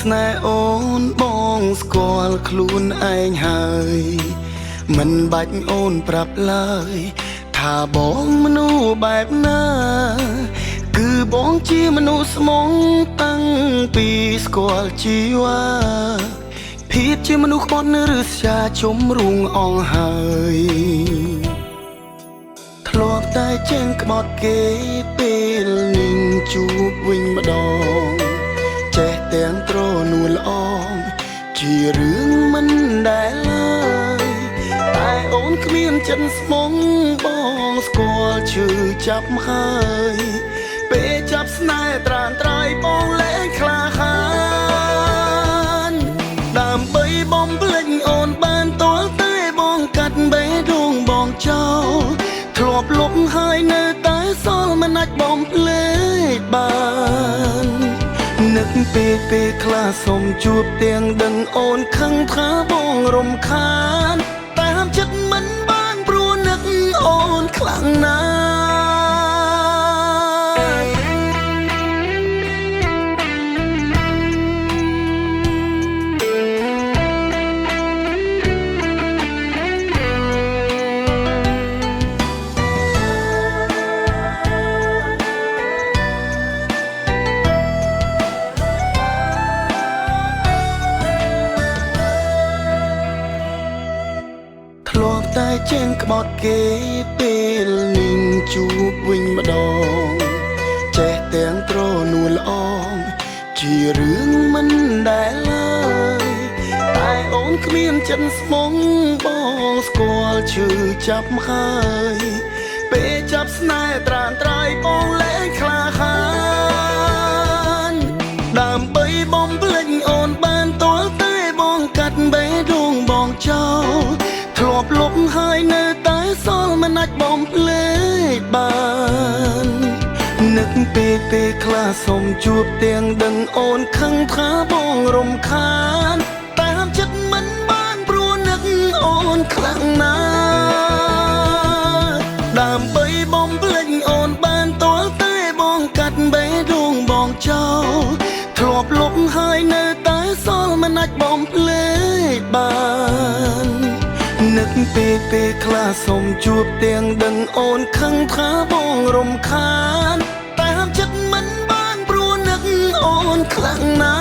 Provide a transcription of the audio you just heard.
ស្នេហ៍អូនបងស្គាល់ខ្លួនឯងហើយមិនបាច់អូនប្រាប់ឡើយថាបងមនុស្សបែបណាគឺបងជាមនុស្សស្មងតាំងពីស្គាល់ជីវ៉ាភាពជាមនុស្សក្បត់ឬស្យាជុំរួងអងហើយធ្លាប់តែចេញក្បត់គេពេលនឹងជួបវិញម្ដងចេះទាំងត្រនួលអងជារឿងមិនដែលឡើយតែអូនគ្មានចិត្តស្មងបងស្គាល់ឈឺចាប់ហើយពេលចាប់ស្នេហ៍ត្រានត្រើយបងលែងក្លាហានដើម្បីបំភ្លេចអូនបានតល់តែបងកាត់បេះដូងបងចោលធ្លាប់លុបហើយនៅតែសល់មិនអាចបំភ្លេចបាននឹកពេលពេលខ្លះសុំជួបទាំងដឹងអូនខឹងថាបងរំខានតាមចិត្តមិនបានព្រោះនឹកអូនខ្លាំងណាស់ធ្លាប់តែចេញក្បត់គេពេលនឹងជួបវិញម្ដងចេះទាំងត្រនួលអងជារឿងមិនដែលឡើយតែអូនគ្មានចិត្តស្មងបងស្គាល់ឈឺចាប់ហើយពេលចាប់ស្នេហ៍ត្រានត្រើយបងលែងក្លាហានដើម្បីបំភ្លេចអូនបានតល់តែបងកាត់បេះដូងបងចោលធ្លាប់លុបហើយនៅតែសល់មិនអាចបំភ្លេចបាននឹកពេលពេលខ្លះសុំជួបទាំងដឹងអូនខឹងថាបងរំខានតាមចិត្តមិនបានព្រោះនឹកអូនខ្លាំងណាស់ដើម្បីបំភ្លេចអូនបានតល់តែបងកាត់បេះដូងបងចោលធ្លាប់លុបហើយនៅតែសល់មិនអាចបំភ្លេចបាននឹកពេលពេលខ្លះសុំជួបទាំងដឹងអូនខឹងថាបងរំខានតាមចិត្តមិនបានព្រោះនឹកអូនខ្លាំងណាស់